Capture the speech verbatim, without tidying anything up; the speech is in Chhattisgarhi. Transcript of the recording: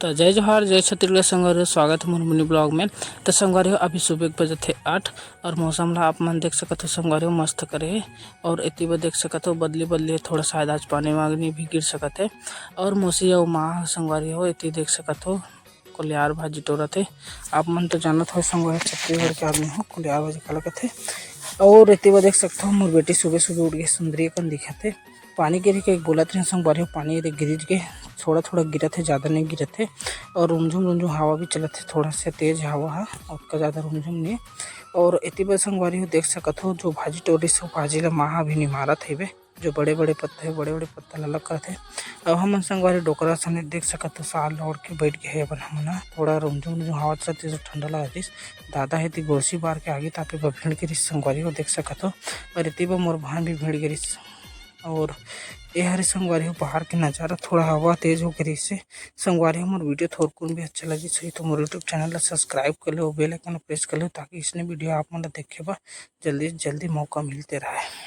तो जय जोहार, जय छत्तीसगढ़ संगवारी हो, स्वागत है मोर मिनी ब्लॉग में। तो संगवारी हो, अभी सुबह के बजत हे आठ और मौसम ला आप मन देख सकत हो संगवारी हो, मस्त करे हे। और एती बर देख सकत हो बदली बदली हे, थोड़ा शायद आज पानी वानी भी गिर सकत हे। और मौसी अउ माँ संगवारी हो एती देख सकत हो कुलियार भाजी टोरत हे। आप मन तो जानत हो संगवारी हो, छत्तीसगढ़ के आदमी हो, कुलियार भाजी काला कथे। और एती बर देख सकत हो मोर बेटी सुबह सुबह उठ के सुंदरी अकन दिखत हे। पानी गिरे के बोलत रहे संगवारी हो, पानी एदे गिरिस गे, थोड़ा थोड़ा गिरत हे, ज़्यादा नहीं गिरत हे। और रुमझुम रुमझुम हवा भी चलत हे, थोड़ा से तेज हवा हा, ओतका ज़्यादा रुमझुम नहीं। और एती बर संगवारी हो देख सकत हो जो भाजी टोरिस हो, भाजी ला माँ हा भी निमारत हेबे, जो बड़े बड़े पत्ता हे, बड़े बड़े पत्ता ला अलग करत हे। अब हमन संगवारी डोकरा सने देख सकत हो साल ओढ़ के बैठ गए हे अपन हमन हा। थोड़ा रुमझुम रुमझुम हवा चलत हे तो ठंडा लगत रहिस। दादा हे ती गोरसी बार के आगी तापे बर भीड़ गे रहिस संगवारी हो देख सकत हो। और एती बर मोर भान भी भीड़ गे रहिस। और ये हरे संगवारी हो बाहर के नज़ारा, थोड़ा हवा तेज हो गे रहिस हे। संगवारी हो मोर वीडियो थोरकुन भी अच्छा लगिस होही तो मोर YouTube चैनल ला सब्सक्राइब कर लेव, बेल आइकन प्रेस कर लेव, ताकि इसने वीडियो आप मन ला देखे बर जल्दी से जल्दी मौका मिलते रहे।